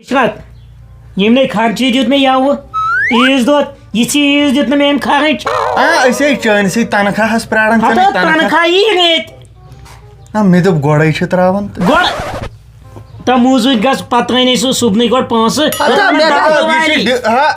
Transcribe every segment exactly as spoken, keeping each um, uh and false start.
عشرت، ییٚمۍ نے خرچی دیُت مےٚ یَوٕ عیٖذ دۄہ، یہِ ژےٚ عیٖذ دیُت نہٕ مےٚ أمۍ خرٕچ۔ آ، أسۍ ہے چٲنۍ سٕے تنخواہس پراران، ہتو ژےٚ نَے تنخواہ۔ تنخواہ یی نہٕ ییٚتہِ۔ آ، مےٚ دوٚپ گۄڈَے چھِ ترٛاوان تہٕ۔ گۄڈٕ، تہٕ موٗزوٗرۍ گژھ پتہٕ أنے سُہ صُبنٕے گۄڈٕ پونٛسہٕ۔ ہتا، مےٚ دَہ دۄہ یہِ چھِ والی۔ ڈِ-، ہا،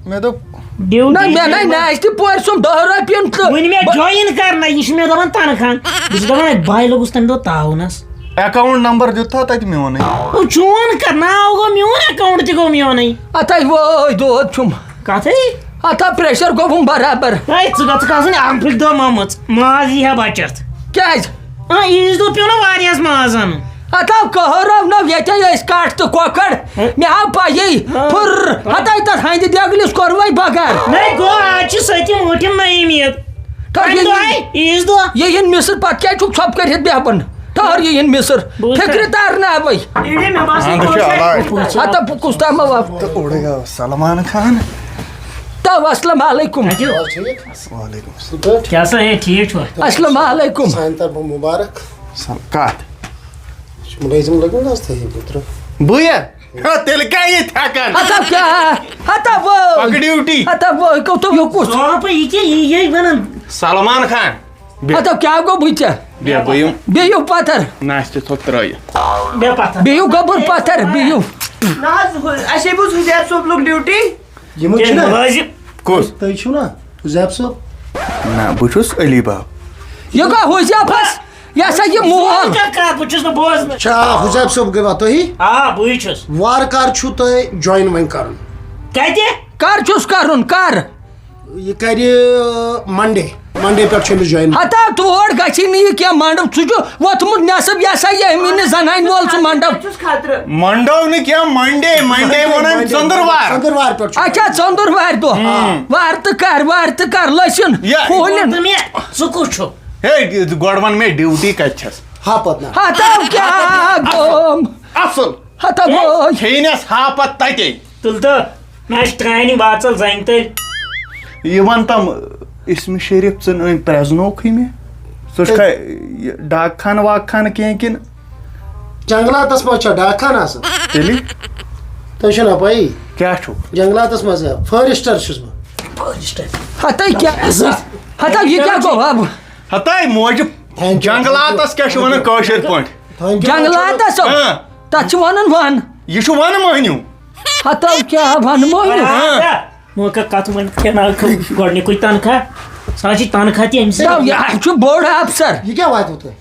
مےٚ دوٚپ۔ ڈیوٹی نہ، مےٚ چھِ نَے، مےٚ آسہِ تہِ پورِ سُم دَہ رۄپیَن تہٕ وٕنہِ مےٚ بہٕ join کرنَے، یہِ چھِ مےٚ دَپان تنخواہ۔ بہٕ چھُس دَپان، ہے، بہٕ ہے لوٚگُس تَمہِ دۄہ تاوُنَس۔ Account number دیُت تھا تَتہِ میونٕے۔ او، چون کَر، ناو گوٚو میون، account تہِ گوٚو میونٕے۔ اَتھ ہے وٲے دود چھُم۔ کَتھٕے؟ اَتھ ہا pressure گوٚوُم برابر۔ ہے، ژٕ گژھکھ آسٕنۍ اَمپھٕلۍ دۄہ مۄمٕژ، ماز یی ہا بَچَتھ۔ کیٛازِ؟ آ، عیٖذ دۄہ پیوٚو نہ واریاہَس ماز اَنُن۔ ہتاو کہرو نو ییٚتہِ ٲسۍ کٹھ تہٕ کۄکر۔ ہہ۔ مےٚ آو پَیی۔ ہہ۔ پھُر۔ ہتاے تَتھ ہَنٛدِ دیگلِس کوٚر وۄنۍ بغار۔ نہ گوٚو، آز چھِ سٔتِم ٲٹھِم نٔیِم عیٖد۔ تہٕ اَمہِ یہِ دۄہ آے عیٖذ دۄہ۔ یہِ یِن مِصر، پَتہٕ کیٛازِ چھُکھ ژھۄپہٕ کٔرِتھ بیٚہوان؟ ٹھٔہر، یہِ یِن مِصر۔ بہٕ وٕچھٕ۔ فِکرِ تَرناوَے۔ ییٚلہِ مےٚ باسان، خانٛدر چھُ پانٛژھ سُہ روپہٕ یہِ کیٛاہ، یہِ یہِ وَنان۔ سلمان خان۔ بیٚہہ۔ ہتو کیٛاہ گوٚو بہٕ ژےٚ؟ بیٚہہ، بہٕ یِم۔ بیٚیِو پتھر۔ ناشتہٕ تھوٚپ ترٛٲیِتھ۔ بیٚہہ پتھر۔ بیٚیِو گوٚبُر پتھر، بیٚیِو۔ نہ حظ، ہُہ، اَسے بوٗز حُزیب صٲب لوٚگ ڈیوٹی۔ یِمن تیٚلہِ چھُنہ مُلٲزِم۔ کُس؟ تُہۍ چھِو نہ حُزیب صٲب؟ نہ، بہٕ چھُس علی باب۔ یہِ گوٚو حُزیبس، یہِ ہسا یہِ مول۔ ژٕ کیٛاہ کَتھ؟ بہٕ چھُس نہٕ بوزنہٕ۔ چھا حُزیب صٲب گٔیوا تُہی؟ آ، بٕے چھُس۔ وارٕ کر چھُو تۄہہِ join وۄنۍ کرُن؟ کتہِ؟ کر چھُس کرُن؟ کر؟ یہِ کرِ Monday، Monday پٮ۪ٹھ چھُ أمِس join۔ ہتا تور گژھی نہٕ یہِ کینٛہہ، منڈو، ژٕ چھُ ووٚتھمُت نٮ۪صٕب، یہِ ہسا یہِ أمیٖنہِ زنانہِ وول سُہ منڈو۔ چھُس خطرٕ۔ منڈو نہٕ کینٛہہ، Monday، Monday وَنان Monday، ژٔنٛدٕروار۔ ژٔنٛدٕروار پٮ۪ٹھ چھُ۔ اچھا، ژٔنٛدٕروارِ دۄہ۔ ہاں۔ وارٕ تہٕ کر، وارٕ تہٕ کر، لٔسِن۔ یہِ کھوٗلِن۔ ژٕ مےٚ، ژٕ کُس چھُکھ؟ ہے، گۄڈٕ وَن مےٚ duty کَتہِ چھَس؟ ہاپت نہ۔ ہتا کیٛاہ گوٚم؟ اَصٕل۔ ہتا گوٚو۔ کھیٚیِنَس ہاپت تَتے۔ تُل تہٕ، مےٚ چھِ ترٛانہِ واژل زنہِ تٔلۍ۔ یہِ وَن تَم، اسمِ شریٖف ژٕ نہٕ أمۍ پرٛزنوکھٕے مےٚ۔ ژٕ چھُکھا یہِ ڈاک خانہٕ واک خانہٕ کینٛہہ کِنہٕ؟ جنگلاتس منٛز چھا ڈاک خانہٕ آسان؟ تیٚلہِ؟ تۄہہِ چھو نہ پَیی؟ کیٛاہ چھُ؟ جنگلاتس منٛز، آ، forester چھُس بہٕ۔ ہتے کیٛاہ؟ ہتا یہِ کیٛاہ گوٚو؟ ہب۔ ہتاے موجہِ، Thank you۔ جنگلاتس کیٛاہ چھِ وَنان کٲشِر پٲٹھۍ؟ Thank you۔ جنگلاتس؟ اۭں۔ تَتھ چھِ وَنان وَن۔ یہِ چھُ وَن مۄہنیوٗ۔ ہتو کیٛاہ وَن مۄہنیوٗ؟ ہاں۔ موقع کتھ وۄنۍ کھٮ۪ناو گۄڈنیُکُے تنخواہ۔ سُہ حظ چھِ تنخواہ تہِ أمۍ سٕے۔ نہ، یہِ حظ چھُ بوٚڑ افسر۔ یہِ کیٛاہ واتیو تۄہہِ؟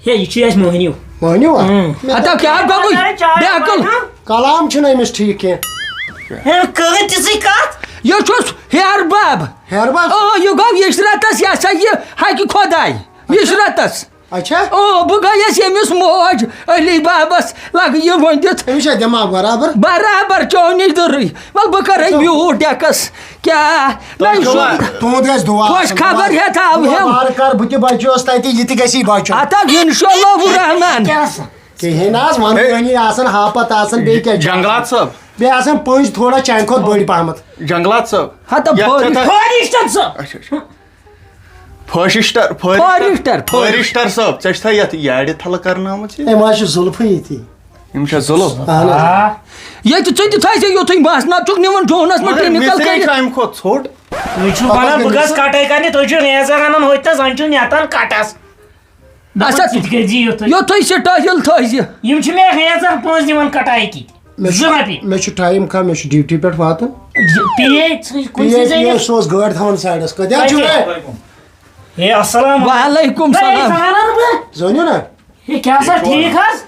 ہے، یہِ چھُ اَسہِ مۄہنیوٗ۔ مۄہنیوٗ ہا؟ اۭں۔ ہتا کیٛاہ گوٚوُے؟ بے عقل۔ کلام چھُنہٕ أمِس ٹھیٖک کینٛہہ۔ ہے، کٕہٕنۍ تِژٕے کتھ۔ یہِ چھُس ہیرٕ بب۔ ہیرٕ بب؟ آ، یہِ گوٚو یشرتس، یہِ ہسا یہِ ہکہِ خۄداے۔ یشرتس۔ اچھا۔ او، بہٕ گٔیَس ییٚمِس موج علی بابس لگہٕ یہِ ؤنِتھ۔ أمِس چھا دٮ۪ماغ برابر؟ برابر چونی دٕرٕے۔ وَلہٕ بہٕ کَرَے اچھا۔ Mute ڈٮ۪کَس۔ کیٛاہ؟ نہ، تۄہہِ یہِ چھُوا چھُ تُہُنٛد گژھِ دُعا خۄش آسُن۔ خبر ہٮ۪تھ آو دُعا ہٮ۪م۔ وارٕ کَر بہٕ تہِ بچیوس تَتہِ، یہِ تہِ گژھی بچُن۔ ہَتہٕ حظ، اِنشاء اللہ الرحمن۔ کیٛاہ سا؟ کِہیٖنۍ نہ حظ، وَنہٕ ہے۔ وٲنی آسان ہاپت آسان، بیٚیہِ کیٛاہ چھُ؟ جنگلات صٲب۔ بیٚیہِ آسان پٔنٛزۍ تھوڑا چانہِ کھۄتہٕ بٔڑۍ پہمتھ۔ جنگلات صٲب۔ ہَتہٕ یَتھ بٔڑۍ۔ چھا تۄہہِ فٲرِشتن صٲب۔ اچھا، اچھا۔ فٲشِشٹر، فٲرِشٹر، فٲرِشٹر۔ فٲرِشٹر صٲب، ژےٚ چھِ تھا یَتھ یارِ تھلہٕ کرنٲومٕژ یہِ؟ أمۍ حظ چھِ زُلفٕے ییٚتی۔ یِم چھا زُلف؟ اہن حظ۔ آ۔ ییٚتہِ ژٕ تہِ تھٲیزِ یوٚتُے بس، نَتہٕ چھُکھ نِوان ڈوٗنَس منٛز مگر ٹِنِکَل مِصرِ کٔرِتھ۔ چھُ اَمہِ کھۄتہٕ ژھوٚٹ۔ تُہۍ چھِو وَنان بہٕ گژھٕ کَٹٲے کَرنہِ، تُہۍ چھِو ریزر اَنان ہوٚتہِ تھَس، زَن چھِو نٮ۪تان کَٹَس۔ دَپان اچھا، ژٕ تہِ کٔرۍزِ یُتھُے۔ یُتھُے سِٹایِل تھٲیزِ۔ یِم چھِ مےٚ ریزر پانٛژھ دِوان کَٹایہِ کِتۍ۔ مےٚ چھُ، زٕ رۄپیہِ۔ مےٚ چھُ ٹایم کانٛہہ، مےٚ چھُ ڈیوٹی پٮ۪ٹھ واتُن۔ ڈِ-، پی اے، ژٕ کُنہِ پی اے، سٕنٛز پی اے زٔنِس؟ سُہ اوس گٲڑۍ تھاوان سایڈَس۔ کَتہِ حظ چھُو کَتہِ؟ ہے؟ وعلیکم ہے، سلام۔ زانان بہٕ۔ زٲنِو نا؟ ہے، کیٛاہ سا ٹھیٖک حظ؟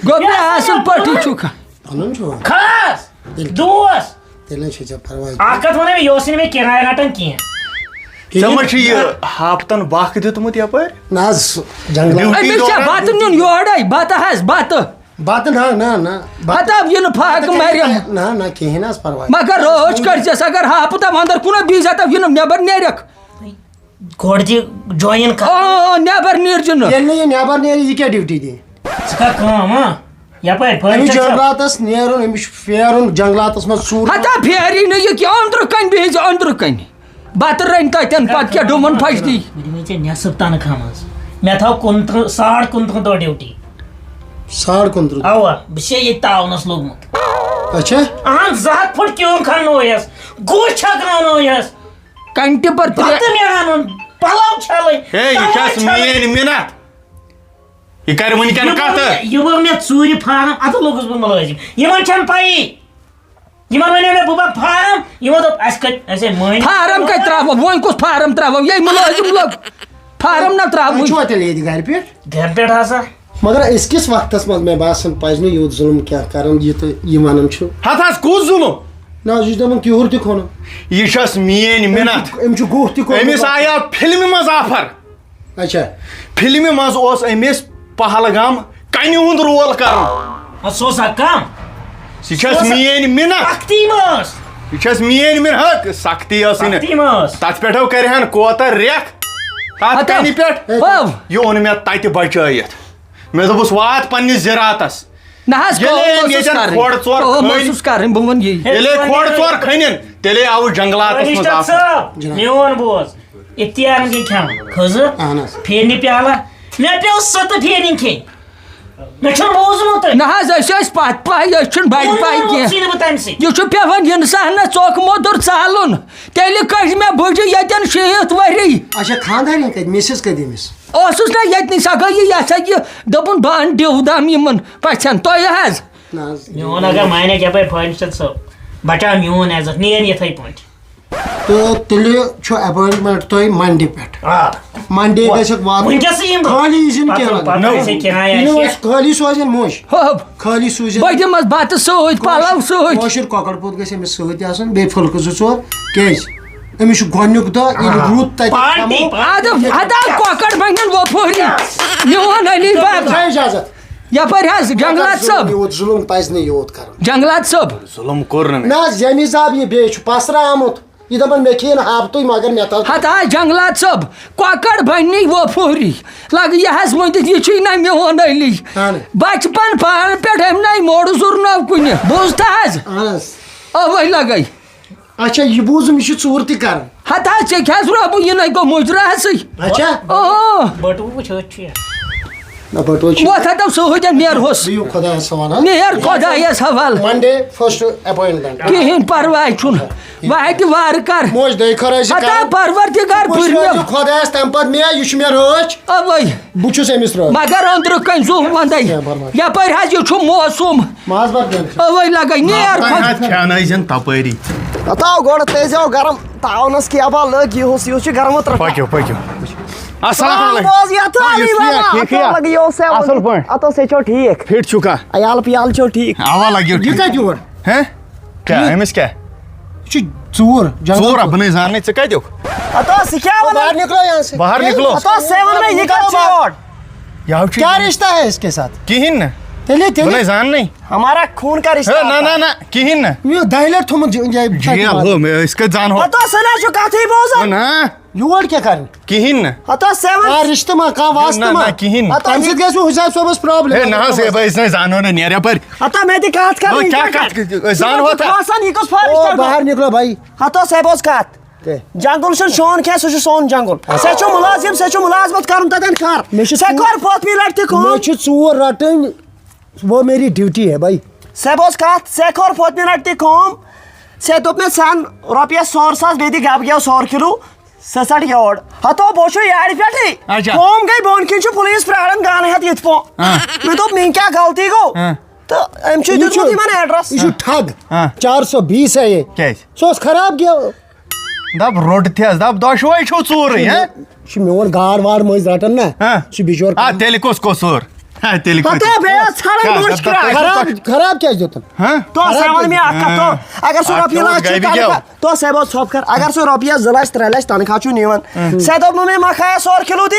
گوٚو مےٚ اَصٕل پٲٹھی چھُکھ۔ پَنُن چھُوا؟ خاص۔ تیٚلہِ دوس۔ تیٚلہِ نہ چھُے ژےٚ پَرواے۔ اَکھ کَتھ وَنَے مےٚ، یہِ اوس نہٕ مےٚ کِراے رَٹان کینٛہہ۔ ژےٚ ما چھُ یہِ ہاپتن وَکھ دیُتمُت یَپٲرۍ؟ نہ حظ، جنگلات۔ ڈیوٹی أمِس چھا دوران بَتہٕ نیُن یورَے؟ بَتہٕ حظ، بَتہٕ۔ بَتہٕ نہ، نہ، نہ۔ بَتہٕ۔ ہَتہٕ یہِ نہٕ فاقہٕ بَتہٕ مَرٮ۪م۔ نہ، نہ، کِہیٖنۍ حظ پَرواے۔ مگر رٲچھ کٔرۍزٮ۪س، اگر ہاپتہ اَندَر کُنہ بیٚیہِ زَتَو یہِ نہٕ نٮ۪بَر نیرَکھ۔ گۄڈٕ دِ join کَر۔ آ، نٮ۪بَر نیرزِ نہٕ۔ ییٚلہِ نہٕ یہِ نٮ۪بَر نیرِ، یہِ کیٛاہ ڈیوٹی دِیہِ؟ ژٕ کَر کٲم، ہاں؟ یَپٲرۍ أمِس فٲیدٕ چھا؟ جنگلاتس نیرُن، أمِس چھُ پھیرُن جنگلاتس منٛز ژوٗر۔ ہتا پھیری نہٕ یہِ کینٛہہ، أنٛدرٕ کَنۍ بِہِزِ أنٛدرٕ کَنۍ۔ بَتہٕ رَنہِ تَتٮ۪ن، پَتہٕ کیٛاہ ڈوٗمَن پھَش دی؟ بہٕ دِمَے ژےٚ نٮ۪صٕف تنخواہ منٛز۔ مےٚ تھاو کُنترٕٛہ، ساڑ کُنترٕٛہ دۄہ ڈیوٹی۔ ساڑ کُنترٕٛہ؟ اَوا، بہٕ چھُسے ییٚتہِ تاونَس لوٚگمُت۔ اچھا۔ اہن، زٕ ہتھ پھُٹ کیوم کھننویس، گُہہ چھکراونویس، کنٹہِ پر ترٛےٚ۔ بتہٕ مےٚ انُن، پلو چھلٕنۍ، ہے، یہِ چھِ کملہٕ اَسہِ چھلٕنۍ۔ مین منت۔ یہِ کرِ وٕنکٮ۪ن یہِ کتھ؟ ووٚن مےٚ، یہِ ووٚن مےٚ ژوٗرِ فارم، ادٕ لوٚگُس بہٕ مُلٲزِم۔ یِمن چھنہٕ پَیی۔ یِمن وَنیو مےٚ، بہٕ بَنہٕ فارم، یِمو دوٚپ، "اَسہِ کَتہِ، اَسہِ ہے مٲنۍ۔" فارم کَتہِ ترٛاوو؟ وۄنۍ کُس فارم ترٛاوو؟ یے مُلٲزِم لوٚگ۔ فارم نہ ترٛاوُن۔ تُہۍ چھُوا تیٚلہِ ییٚتہِ گرِ پٮ۪ٹھ؟ گرِ پٮ۪ٹھ ہسا۔ مگر أزکِس وقتس منٛز، مےٚ باسان، پَزِ نہٕ یوٗت ظُلُم کینٛہہ کَرُن، یہِ تُہۍ یہِ وَنان چھِو۔ ہتھ حظ کُس ظُلُم؟ نہ حظ، یہِ چھُ دَپان کیوٗر تہِ کھوٚنُم۔ یہِ چھَس میٲنۍ أمۍ منت۔ چھُ، أمۍ چھُ گُہہ تہِ کھوٚنمُت۔ أمِس آیو فِلمہِ منٛز آفر۔ اچھا۔ فِلمہِ منٛز اوس أمِس پہلگام کنہِ ہُنٛد رول کرُن۔ آ، سُہ اوس ہا کم؟ یہِ چھَس سُہ اوس ہا میٲنۍ منت۔ سختی منٛز۔ یہِ چھَس میٲنۍ منت۔ ہک، سختی ٲسٕے نہٕ۔ سختی منٛز۔ تَتھ پٮ۪ٹھ ہو کرِہن کوتر ریکھ۔ تَتھ ہتو۔ کنہِ پٮ۪ٹھ۔ ہو۔ یہِ اوٚن مےٚ تَتہِ بچٲیِتھ۔ مےٚ دوٚپُس، "وات پننِس زِراتس۔" نہ حظ، ییٚلے کٲم أمۍ ٲسٕس ییٚتٮ۪ن کَرٕنۍ۔ کھۄڈ ژور کٲم کھٔنۍ۔ ٲسٕس کَرٕنۍ، بہٕ وَنہٕ یی۔ ییٚلے کھۄڈ ژور کھٔنِن، تیٚلے آوُس جنگلاتس منٛز رجسٹر اژُن۔ صٲب، جناب۔ میون بوز۔ اختیارن گٔے کھٮ۪وان کھٔزٕر، اہن حظ۔ پھیرنہِ پیالہ۔ مےٚ پیوٚو سُہ تہٕ پھیرنہِ کھیٚنۍ۔ مےٚ چھُنہٕ بوٗزمُتٕے۔ نہ حظ، أسۍ ٲسۍ پتھ پاہٕے، أسۍ چھِنہٕ بڑِ پاہٕے کینٛہہ۔ ژٕے نہٕ بہٕ تَمہِ سۭتۍ۔ یہِ چھُ پٮ۪وان اِنسانس ژوٚک موٚدُر ژالُن۔ تیٚلہِ کٔڑۍ مےٚ بٕجہِ ییٚتٮ۪ن شیٖتھ ؤری۔ اچھا، خانٛدارِنۍ کَتہِ؟ مِسِز کَتہِ أمِس؟ اوسُس نہ ییٚتنٕے، سۄ گٔیہِ یہِ ہسا یہِ دوٚپُن بہٕ اَنہٕ ڈِو دم یِمن پژھٮ۪ن۔ تۄہہِ حظ۔ نہ حظ۔ میون اگر مانکھ یپٲرۍ فارسٹر صٲب، بچاو میون عزت، نیر یِتھَے پٲٹھۍ۔ تہٕ تیٚلہِ چھُ اپوینٹمنٹ تۄہہِ منڈے پٮ۪ٹھ۔ آ۔ منڈے گژھِ واتُن۔ وٕنکیٚسٕے یِمہٕ بہٕ۔ خٲلی یی زِ نہٕ کینٛہہ پتہٕ لگہِ۔ پتہٕ آسہِ کِراے یہِ نہٕ آسہِ۔ أسۍ خٲلی سوزن موش۔ ہُہ۔ خٲلی سوٗزِن۔ بہٕ دِمس بتہٕ سۭتۍ، پلو سۭتۍ۔ کٲشُر کۄکر پوٚت گژھِ أمِس سۭتۍ آسُن، بیٚیہِ پھُلکہٕ زٕ ژور۔ کیٛازِ؟ أمِس چھُ گۄڈٕنیُک دۄہ، ییٚلہِ رُت تتہِ پارٹی، کھٮ۪مو۔ پارٹی۔ ادٕ، ادٕ آو کۄکر بنن وۄپھوری۔ میون علی بابا۔ چھا اجازت؟ یپٲرۍ حظ، جنگلات صٲب۔ یوٗت ظُلُم پزِ نہٕ یوٗت کرُن۔ جنگلات صٲب۔ ظُلُم کوٚر نہٕ مےٚ۔ نہ حظ، ییٚمہِ حساب یہِ بیٚیہِ چھُ پسرٕ آمُت، یہِ دَپان، "مےٚ کھیٚیِن ہاپتٕے، مگر مےٚ تھٲو۔" ہتا جنگلات صٲب، کۄکر بننی وۄپھوری۔ لگہٕ یہِ حظ ؤنِتھ، یہِ چھُے نہ میون علی۔ اہن۔ بچپن پانہٕ پٮ۪ٹھ أمۍ نَے موڑ زُرنو کُنہِ۔ بوٗزتھا حظ؟ اہن حظ۔ اوے لگے۔ اچھا، یہِ بوٗزُم، یہِ چھُ ژوٗر تہِ کران۔ ہتا ژےٚ کیٛاہ حظ روبُو یہِ نَے گوٚو مُجرا حظٕے۔ اچھا۔ او۔ بٹوٕ وٕچھ، أتھۍ چھُ یہِ۔ نہ، بٹوٕ چھُ۔ وۄتھ ہتا سُہ ہوٚتٮ۪ن نیرہوس۔ بِہِو خۄدایَس حوالہٕ۔ نیر خۄدایَس حوالہٕ۔ Monday first appointment. کِہیٖنۍ پرواے چھُنہٕ۔ وۄنۍ ہیٚکہِ وارٕ کر۔ موج دۄیہِ خٲر ٲسۍ ہتا کران۔ پروردگار پُرۍ مےٚ۔ خۄدایَس تَمہِ پتہٕ مےٚ، یہِ چھُ مےٚ رٲچھ۔ اوے۔ بہٕ چھُس أمِس رٲچھ۔ مگر أنٛدرٕ کَنۍ زُو وَندَے۔ کینٛہہ پرواے۔ یپٲرۍ حظ یہِ چھُ موسُم۔ ماز بَتہٕ دیُن۔ اوے لگے نیر خۄد۔ کھیانٲیزن تپٲری۔ ہتاو گۄڈٕ تیزیو گرم تاونس کیٛاہ با لٔگۍ، یُہُس یُہُس چھُ گرمہٕ ترٛٹھ۔ پٔکِو، پٔکِو۔ السلام علیکم۔ بوز یتھ آ، علی یُس بابا۔ ٹھیٖک چھُ؟ اتھ لگہِ یہِ اوس سیون۔ اصل پٲٹھۍ۔ اتھ اوس ہے چھو ٹھیٖک۔ فٹ چھُکھا؟ عیال پیال چھو ٹھیٖک۔ اوا لگیو یہِ ٹھیٖک۔ کتہِ یور؟ ہیں؟ کیٛاہ؟ یہِ أمِس کیٛاہ؟ یہِ چھُ ژوٗر، جنگل ژوٗر، ژوٗر۔ بہٕ نَے زاننٕے، ژٕ کتہِ یوٚک؟ اتھ اوس سُہ کیٛاہ وَنان؟ باہر نکلو یہاں سے۔ باہر نکلو۔ اتھ اوس سیون مےٚ، یہِ کتھ چھِ یور؟ یہِ حظ چھُ کیا رشتہ ہے اس کے ساتھ؟ کِہیٖنۍ نہٕ۔ تیٚلہِ، تیٚلہِ۔ بہٕ نَے زاننٕے۔ ہمارا خون کا رشتہ ہے، نہ، تھا۔ نہ، نہ، کِہیٖنۍ نہٕ۔ مےٚ دَہہِ لَٹہِ تھوٚمُت یہِ، یہِ، جیل ہو، مےٚ، أسۍ کَتہِ زانہو؟ پَتہٕ اوس سُہ نہ چھُ کَتھٕے بوزان۔ ہے، نہ۔ یور کیٛاہ کَرٕنۍ؟ کِہیٖنۍ نہٕ۔ ہَتہٕ اوس سیوَن۔ آ، رِشتہٕ ما، کانٛہہ واسطہٕ نہ، ما؟ نہ، کِہیٖنۍ۔ ہَتہٕ تَمہِ سۭتۍ گژھِ حُسین صٲبَس problem۔ ہے، نہ حظ، ہے، بہٕ، أسۍ نَے زانو نہٕ، نیر یَپٲرۍ۔ ہَتہٕ مےٚ تہِ کَتھ کَرٕنۍ، وۄنۍ کیٛاہ کَتھ؟ أسۍ زانہو تہٕ۔ آسان، یہِ کُس forester او، گوٚو؟ باہر نِکلو بھائی۔ ہَتہٕ اوس، ہے، بہٕ اوسُس کَتھ۔ تے۔ جنگل چھُنہٕ چون کینٛہہ، سُہ چھُ سون جنگل۔ ژےٚ چھُو مُلٲزِم، ژےٚ چھُو مُلازمت کَرُن تَتٮ۪ن کَر۔ مےٚ چھُ ژےٚ ژوٗر۔ کوٚر پٔتمہِ لَٹہِ تہِ کٲم۔ مےٚ چھِ ژوٗر رَٹٕنۍ، وہ میری ڈیوٹی ہے بھائی۔ ژےٚ بوز کَتھ، ژےٚ کوٚر پٔتمہِ لَٹہِ تہِ کٲم۔ ژےٚ دوٚپ مےٚ، ژٕ اَن رۄپیَس سور ساس، بیٚیہِ دِ گَبہٕ گٮ۪و سور کِلوٗ، ژٕ ژَٹ یور۔ ہَتو، بہٕ چھُس یارِ پٮ۪ٹھٕے۔ اچھا۔ کٲم گٔے بۄن کِنۍ، چھُ پُلیٖس پرٛاران گانہٕ ہٮ۪تھ یِتھ پٲٹھۍ۔ ہاں۔ مےٚ دوٚپ، مےٚ کیٛاہ غلطی گوٚو؟ ہاں۔ تہٕ أمۍ چھُ یہِ دیُتمُت چھُ، یِمَن address۔ یہِ چھُ ٹھگ۔ ہاں۔ چار سو بیس ہے یہِ۔ کیٛازِ؟ سُہ اوس خراب گٮ۪و۔ دَپ روٚٹ تھٮ۪س، دَپ دۄشوَے چھِو ژوٗرٕے، ہہ؟ یہِ چھُ میون گاڈ واڈ مٔنٛزۍ رَٹان نہ۔ ہہ؟ یہِ چھُ بِچور آ، کَم۔ تیٚلہِ کُس قصوٗر؟ ہہ، تیٚلہِ کُس؟ پَتہٕ بیٚیہِ ٲس ژھانٛڈان ہہ، مٔچھ دَپ کراے۔ تۄہہِ خراب، خراب کیٛازِ دیُتُن؟ ہہ؟ تو خراب سیوَن کیٛازِ مےٚ اَکھ کَتھ دیُتُن؟ تو، ہہ۔ اگر سُہ ہہ، رۄپیہِ کیٛاہ لَچھ چھُ گَبہِ کَرُن، کیٛاہ؟ تو سیوَن ژھۄپ کَر۔ اگر سُہ رۄپیَس زٕ لَچھ ترٛےٚ لَچھ تنخواہ چھُ نِوان، ہہ۔ ژےٚ دوٚپ نہٕ مےٚ مَکھایا سور کِلوٗ دِ۔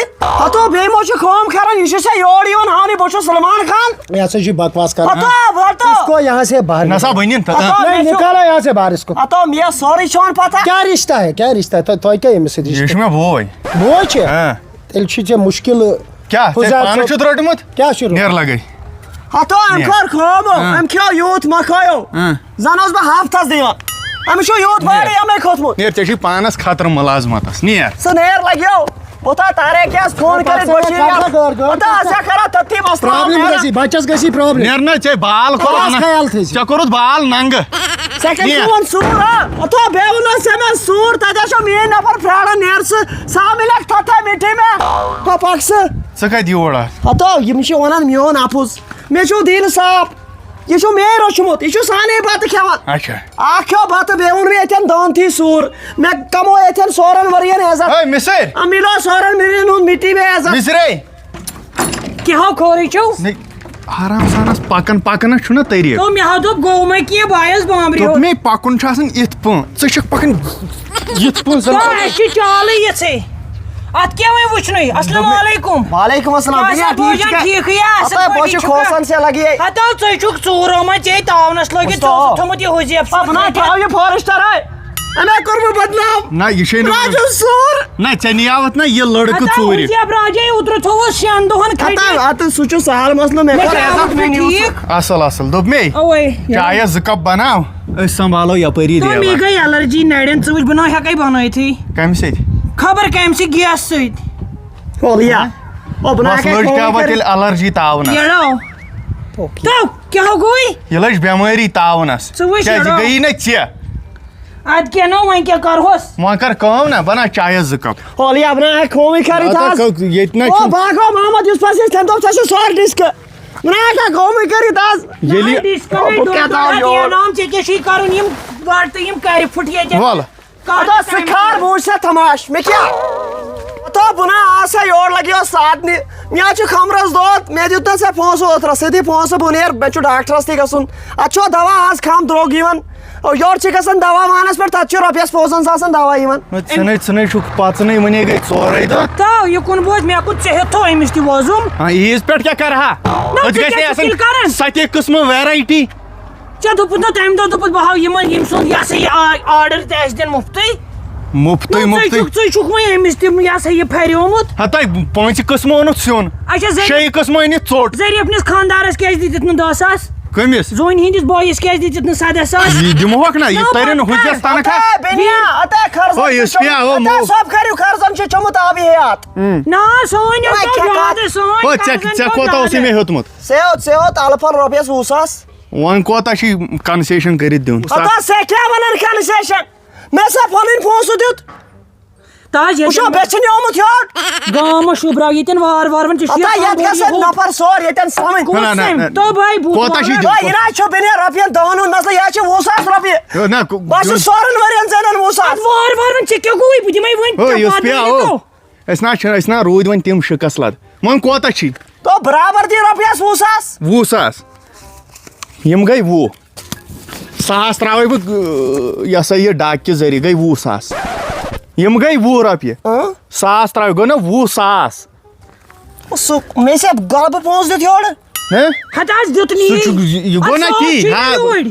ہَتو بیٚیہِ ما چھُ کٲم کَران؟ یہِ چھُ ژےٚ یورٕ یِوان ہاونہِ، بہٕ چھُس سلمان خان۔ یہِ ہسا چھُ بکواس کران۔ ہَتو، ہَتو۔ اس کو یہاں سے باہر نہ سا نکالو۔ بنیٖن تہٕ، ہَتو، نہیں، مےٚ چھُ نکالا یہاں سے باہر اس کو۔ ہَتو، مےٚ سورُے چھُ وَن پَتہ۔ کیا رشتہ ہے؟ کیا رشتہ ہے؟ تۄہہِ، تۄہہِ کیٛاہ ییٚمِس سۭتۍ یہِ رشتہ؟ چھُ مےٚ بوے۔ بوے چھِ؟ ہاں۔ تیٚلہِ چھُ ژےٚ مُشکِل کیٛاہ؟ ژےٚ حُزیر پانَس صٲب۔ چھُتھ روٚٹمُت؟ کیٛاہ چھُ روٚٹمُت؟ نیر لگے۔ ہَتو، أمۍ نیر۔ کھور خوب، ہاں۔ أمۍ کھیوٚو یوٗت مۄکھایو۔ ہاں۔ زَن اوسُس بہٕ ہفتَس دِوان۔ أمِس چھُ یوٗت نیر۔ واریاہ یَمَے کھوٚتمُت۔ نیر، ژےٚ چھُے پانَس خطرٕ مُلازمَتَس۔ نیر۔ ژٕ نیر لگیو۔ کوٗتاہ طارق یَس فون کٔرِتھ بشیٖر یَس؟ کوٗتاہ ژےٚ کران تٔتھی مسلہٕ پرابلم حل؟ گژھی، بچس گژھی پرابلم۔ نیرنا ژےٚ بال کوٚرُتھ خاص نہ۔ خیال تھٲیزِ۔ ژےٚ کوٚرُتھ بال ننگہٕ۔ ژےٚ کٔمۍ نیرنا۔ سون سوٗر، ہا؟ ہتو بیٚیہِ ووٚن ژےٚ مےٚ سوٗر، تتہِ چھُ میٲنۍ نفر پھیران، نیر ژٕ۔ سا مِلکھ تھۄتھے مِٹھی مےٚ۔ ہا پکھ ژٕ۔ ژٕ کتہِ یور؟ ہتو یِم چھِ ونان میون اپُز۔ مےٚ چھُو دِل صاف۔ یہِ چھُ مے روٚچھمُت، یہِ چھُ سانے بَتہٕ کھٮ۪وان۔ اچھا۔ اکھ کھیوٚو بَتہٕ، بیٚیہِ ووٚن مےٚ ییٚتٮ۪ن دٲنتھٕے سوٗر۔ مےٚ کموو ییٚتٮ۪ن سورن ؤرین عزت۔ ہے مِسٕرۍ۔ آ، مِلیو سورن ؤرین ہُنٛد مِٹی مےٚ عزت۔ مِسرے۔ کیٛاہ ہو خورٕے چھِو؟ نہ، آرام سانس پکان پکنس چھُنہ طریٖقہٕ۔ تو مےٚ ہا دوٚپ گوٚو مےٚ کینٛہہ، بہٕ آیس بامبرِ تو ہیوٚر۔ مے پکُن چھُ آسان یِتھ پٲٹھۍ، ژٕ چھکھ پکان یِتھ پٲٹھۍ زن۔ تو اَسہِ چھِ چالٕے یِژھٕے۔ اتھ کیٛاہ وۄنۍ وٕچھنُے؟ السلام علیکم۔ وعلیکم السلام۔ کیٛاہ بنیا، سا ٹھیٖک بوزان چھُکھا؟ ٹھیٖکھٕے یا؟ اصٕل ہتا، بہٕ پٲٹھۍ چھُس چھُکھا؟ کھوژان ژےٚ لگہِ۔ ہتا، ژٕے چھُکھ ژوٗر آمُت، ژےٚ تاونس لٲگِتھ، وٕچھ تو۔ ژےٚ اوسُتھ تھوٚمُت یہِ حُجیب۔ آ، بہٕ نا تھاو یہِ فارسٹر، ہے۔ أمۍ ہے کوٚر مےٚ بدنام۔ نہ، یہِ چھے نہٕ۔ راجو ژوٗر۔ نہ، ژےٚ نیاوتھ نہ یہِ لڑکہٕ ہتا، ژوٗرِ۔ حُجیب راجے اوترٕ تھوٚوُس شٮ۪ن دۄہن کھٔٹی۔ ہتا، ہتہٕ سُہ چھُ سہل مسلہٕ، مےٚ مےٚ کیٛاہ آمُت مےٚ ٹھیٖک؟ اصل، اصل۔ دوٚپ مے، اوے۔ چایس زٕ کپ بناو، أسۍ سنبھالو یپٲری تو دیوار۔ مےٚ گٔے الرجی نرٮ۪ن، ژٕ وٕچھ، بہٕ نہ ہٮ۪کے بنٲیتھٕے۔ کمہِ سۭتۍ؟ خبر کمہِ سۭتۍ، گیس سۭتۍ۔ اولیا۔ او، بہٕ نہ بس ہٮ۪کے لٔج کیٛاہ فون وۄنۍ کٔرِتھ۔ تیٚلہِ الرجی تاونس۔ یڑو۔ تو کیٛاہ گوٚوٕے؟ یہِ لٔج بٮ۪مٲری تاونس۔ ژٕ وٕچھ کیٛازِ یڑو۔ گٔیی نہ ژےٚ؟ ادٕ کیٛاہ نو، وۄنۍ کیٛاہ کرہوس؟ وۄنۍ کر کٲم نہ، بناو چایس زٕ کپ۔ اولیا، بہٕ نہ ہٮ۪کہٕ فونٕے کٔرِتھ اَدٕ آز۔ کٔژ-، ییٚتہِ نہ او چھُنہٕ۔ باغو محمد یوسفس نِش، تٔمۍ دوٚپ ژےٚ چھُ سورٕ ڈِسکہٕ۔ بہٕ نہ ہٮ۪کہٕ فونٕے کٔرِتھ آز۔ ییٚلہِ نہ، ڈِسکہٕ نَے او، بہٕ کیٛاہ دوٚپ، تھاوٕ یور؟ ژےٚ نام، ژےٚ کیٛاہ چھُے کرُن؟ یِم وَٹہٕ، یِم کَرِ پھُٹ ییٚتٮ۪ن۔ وَلہٕ۔ کَر اَدٕ تَمہِ سُہ کھار خٲطرٕ۔ بوٗز ژےٚ تھماش، مےٚ کیٛاہ؟ تو بہٕ نا آسہٕ ہا یور لَگیو سادنہِ۔ مےٚ حظ چھُ خمرَس دود، مےٚ دیُت نہ ژےٚ پونٛسہٕ اوترَس، سُہ دِ پونٛسہٕ، بہٕ نیرٕ، مےٚ چھُ ڈاکٹرَس تہِ گژھُن۔ اَتھ چھُ دَوا آز کھام درٛوگ یِوان۔ او، یورٕ چھِ گژھان دَوا وانَس پٮ۪ٹھ، تَتھ چھُ رۄپیَس پانٛژَن ساسَن دَوا یِوان۔ نہ، ژھٕنٕے، ژھٕنٕے چھُکھ پَژٕنٕے، وٕنے گٔے ژورَے دۄہ۔ تو یہِ کُن بوز، مےٚ کوٚر ژےٚ ہیوٚت تھو أمِس تہِ وۄزُم۔ ہاں، عیٖذ پٮ۪ٹھ کیٛاہ کَرٕ ہا؟ نہ، اَتھ ژٕ گژھِ کیٛاہ چھُکھ آسٕنۍ تیٚلہِ کَران؟ سَتہِ قٕسمہٕ ویرایٹی۔ ژےٚ دوٚپُتھ نہ تَمہِ دۄہ، دوٚپُتھ بہٕ ہاوٕ یِمن یِم سُنٛد یہِ ہسا یہِ آ-، آرڈر تہِ اَسہِ دِن مُفتٕے۔ مُفتٕے، نہ، ژٕ مُفتٕے۔ چھُکھ، ژٕ چھُکھ وۄنۍ أمِس تِم یہِ ہسا یہِ پھریومُت۔ ہتا، پانٛژِ قٕسمہٕ اوٚنُتھ سیُن، اچھا، ظریٖف، شیٚیہِ قٕسمہٕ أنِتھ ژوٚٹ۔ ظریٖف نِس خانٛدارس کیٛازِ دِتِتھ نہٕ دَہ ساس؟ کٔمِس؟ زوٗنہِ ہٕنٛدِس بٲیِس کیٛازِ دِتِتھ نہٕ سَداہ ساس؟ یہِ دِمہوکھ نہ، یہِ نہ، تٔرِن پَتہٕ ہُجس کیٛاہ؟ تنخواہ۔ پَتہٕ بیٚنہِ، ہتا خرٕژن ہو، چھُ یُس کیٛاہ، ہو، چوٚمُت، ہتا مو۔ سب خریو خرٕژن چھُ چوٚمُت آبٕے حیات۔ نہ، سٲنۍ وۄنۍ یۄس کیٛاہ دۄہ کَتھ؟ یادٕ، سٲنۍ ہو، ژےٚ، قرضن ژےٚ دۄہ کوتاہ اوسُے یادٕ۔ مےٚ ہیوٚتمُت؟ ژےٚ ہیوٚت، ژےٚ ہیوٚت الفن رۄپیس وُہ ساس۔ وۄنۍ کوتاہ چھُے concession کٔرِتھ دیُن؟ ہتا، ژےٚ کیٛاہ وَنان concession؟ مےٚ سا پَنٕنۍ پونٛسہٕ دیُت۔ تاج، وٕچھو، ییٚتٮ۪ن بیٚیہِ چھُنہٕ آمُت یور۔ گامَس شُبراو، ییٚتٮ۪ن وار وار وۄنۍ ژےٚ ہتا، شیٖتھ یَتھ وۄنۍ گژھِ بوٚرمُت۔ نفر سور ییٚتٮ۪ن سَمٕج۔ کُس نہ، نہ، سیم؟ نہ۔ تو بھائی، بوٗت کوتاہ چھُے وَنان۔ دیُن؟ ہے، یہِ نہ حظ چھُ بِنہِ رۄپیَن دَہَن ہُنٛد مسلہٕ، یہِ حظ چھِ وُہ ساس رۄپیہِ۔ ہے، نہ، کُ-، بہٕ حظ چھُس دیُن۔ ژورَن ؤرِیَن زینان وُہ ساس۔ اَدٕ وار وار وۄنۍ ژےٚ کیٛاہ گوٚوُے؟ بہٕ دِمَے وۄنۍ ہے، ژےٚ یُس پَتہٕ پیا، مِلہِ او۔ تو۔ أسۍ نہ چھِ، أسۍ نہ روٗدۍ وۄنۍ تِم شِکَس لَد۔ وۄنۍ کوتاہ چھی؟ تو برابر دی رۄپیَس وُہ ساس۔ وُہ ساس۔ یِم گٔے وُہ۔ ساس ترٛاوَے بہٕ، گہٕ، یہِ ہسا یہِ ڈاکہِ ذٔریعہٕ گٔے وُہ ساس۔ یِم گٔے وُہ رۄپیہِ۔ اۭں۔ ساس ترٛاوَے، گوٚو نہ وُہ ساس؟ سُہ، مےٚ چھا غلبہٕ پونٛسہٕ دیُت یورٕ؟ ہہ؟ ہتہٕ حظ دیُت سُہ نہٕ چھُ، یی۔ یہِ، یہِ گوٚو اَدٕ نہ ساس تی، چھُ ہا۔ یوٗرۍ۔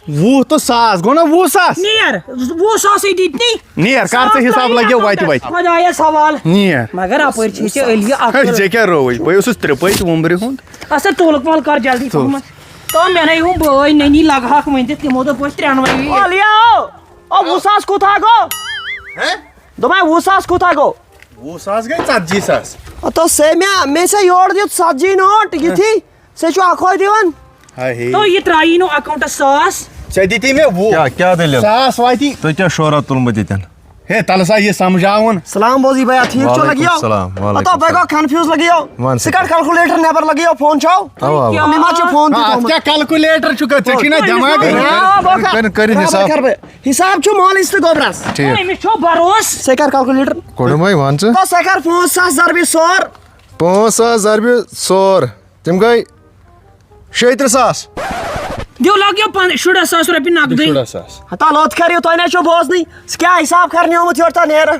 وُہ تہٕ ساس گوٚو نہ وُہ ساس؟ نیر، وُہ ساسٕے دِتۍ نٕے۔ نیر، کر ژٕ ساس حساب ترٛٲیِو لگیو وتہِ accountس۔ وتہِ۔ خۄدایس حوالہٕ۔ نیر۔ مگر اپٲرۍ چھِ أسۍ علی اکھ۔ ہے، ژےٚ کیٛاہ رووُے؟ بہٕ اوسُس ترٛےٚ پٔتۍ وُمبرِ ہُنٛد۔ اچھا، تُلُکھ وَل کر جلدی تُل۔ پہمتھ۔ تو مےٚ نے ہُم بٲے نٔنی لگہٕ ہاکھ ؤنِتھ، تِمو دوٚپ أسۍ ترٛٮ۪نوَے۔ اولیا، او وُہ ساس کوٗتاہ گوٚو؟ ہے؟ دوٚپمَے وُہ ساس کوٗتاہ گوٚو؟ وُہ ساس گٔے ژتجی ساس۔ او تو سے مےٚ، مےٚ سے یورٕ دیُت ژتجی نوٹ یِتھی۔ ژےٚ چھُ اکھ ہۄے دِوان۔ ہاے ہے۔ تو یہِ ترٛایی نہٕ accountس ساس۔ ژےٚ دِتی مےٚ وُہ۔ کیٛاہ، کیٛاہ دٔلیٖل؟ ساس واتی۔ تُہۍ کیٛاہ شورا تُلمُت ییٚتٮ۪ن؟ ہے، تَلہٕ سا یہِ سمجھاوُن۔ سلام بوزی بیا، ٹھیٖک چھو وعلیکم لگیو؟ السلام، وعلیکم ہتو بے گو السلام۔ Confuse لگیو۔ وَن سا۔ سِکَٹ calculator نٮ۪بر لگیو، فون چھو؟ اَوا، اَوا۔ مےٚ ما چھُ فون تہِ ہا، اَتھ تھوٚمُت؟ کیٛاہ calculator چھُکھ ژےٚ؟ ژےٚ چھُے نہ دٮ۪ماغٕے؟ آ، بہٕ کر۔ کٔرِو، کٔرِو برابر حساب۔ کر بہٕ۔ حساب چھُ مولوی تہٕ گوبرس۔ ٹھیٖک۔ أمِس چھو بروس۔ ژےٚ کر calculator؟ کوٚڑُم وۄنۍ، وَن ژٕ۔ تو ژےٚ کر پانٛژھ ساس ضربِ ژور۔ پانٛژھ ساس ضربِ ژور۔ تِم گٔے شیٚیہِ ترٕٛہ ساس۔ دیو لگیو پن-، شُراہ ساس رۄپیہِ نقدٕے۔ شُراہ ساس۔ ہتا لوٚت کٔرِو، تۄہہِ نہ چھو بوزنٕے۔ ژٕ کیٛاہ حساب کرنہِ آمُت یورٕ تہٕ نیرٕ؟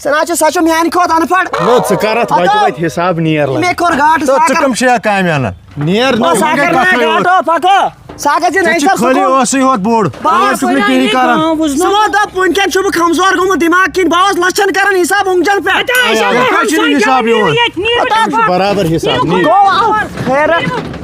ژٕ نہ چھُ، سۄ چھُ میانہِ کھۄتہٕ اَن پَڑھ۔ نہ، ژٕ کر اتھ وتہِ ہتا وتہِ حساب، نیر لگہِ۔ مےٚ کوٚر گاٹہٕ، تو ژٕ ساکر۔ کم چھِ یا کامہِ انان؟ نیر، نہ، نہ، ساکر، نہ، گاٹہٕ، پکو۔ ساکر چھِ ژےٚ نٔے چھِ سر خٲلی سکوٗل۔ ٲسٕے ہوت بوٚڑ۔ بس، ژٕ چھُکھ نہٕ کِہیٖنۍ کران۔ ژٕ ووت دپ، وٕنکٮ۪ن چھُ بہٕ کمزور گوٚمُت دِماغ کِنۍ، بہٕ اوسُس لچھن کران حساب اوٚنٛگجن پٮ۪ٹھ۔ ہتا، أسۍ ہتا، ہٮ۪کو ہتھ چھُنہٕ ہمسایہِ حساب یِوان۔ یِتھ، نیٖرِو ہتا، تَمہِ پتہٕ۔ برابر حساب، نیٖرِو۔ گوٚو، آو، خیرت۔